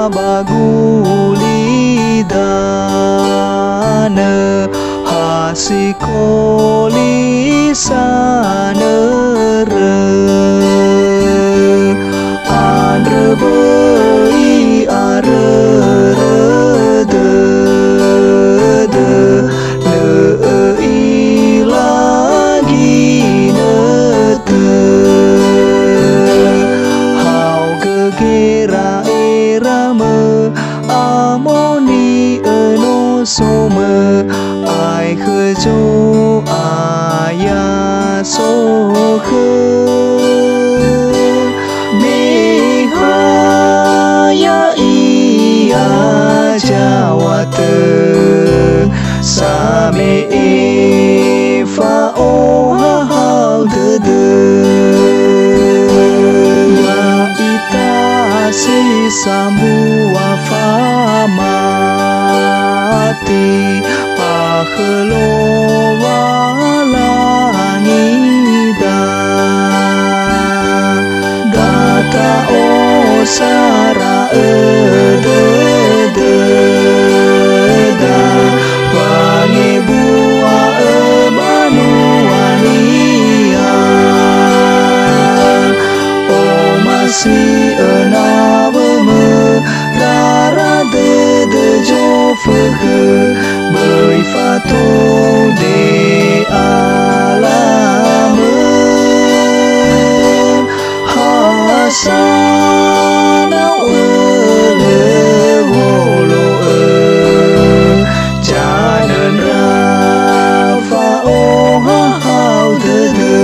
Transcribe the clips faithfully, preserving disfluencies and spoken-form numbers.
Ba gulidanö ha sikoli sanörö. Andrö böi arörö dödö, lö ö'ila ginötö. Haogö gera'eramö, amoni'ö no somö, aekhö Zo'aya sokhö. Me ha ya'ia zawatö, same'e fa'ohahau dödö. Ya'ita si sambua famati, ba khö Lowalangida. Da ta'osara'ö dödöda, wangebua'ö banuania. Omasi'ö nawömö, rara dödö zofökhö, böi fatode alamö. Ha sanau ölö wolo'ö, zanöndra fa'ohahau dödö.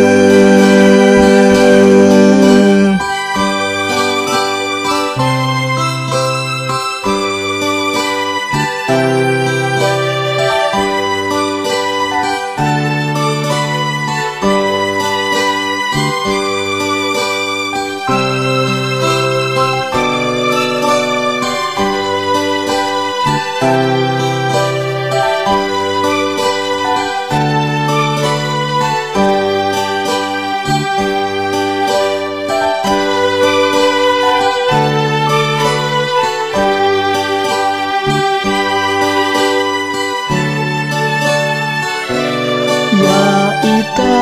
Ya'ita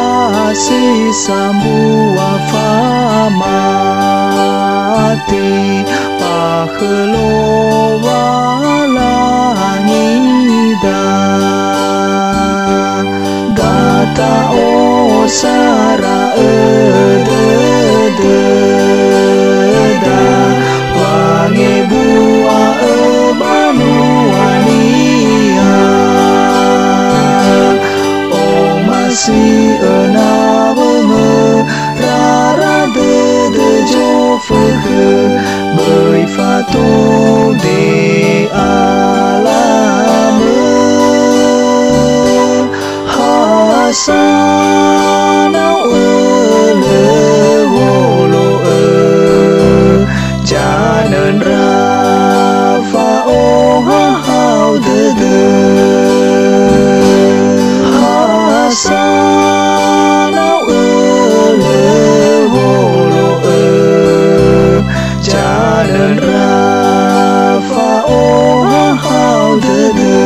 si sambua famati, ba khö Lowalangida. Da ta'osara'ö dödöda, wangebua'ö banuania. Omasi'ö nawömö, rara dödö zofökhö, böi fatode alamö. Ha sanau ölö wolo'ö, zanöndra fa'ohahau dödö. Ha sanau ölö wolo'ö, zanöndra fa'ohahau dödö.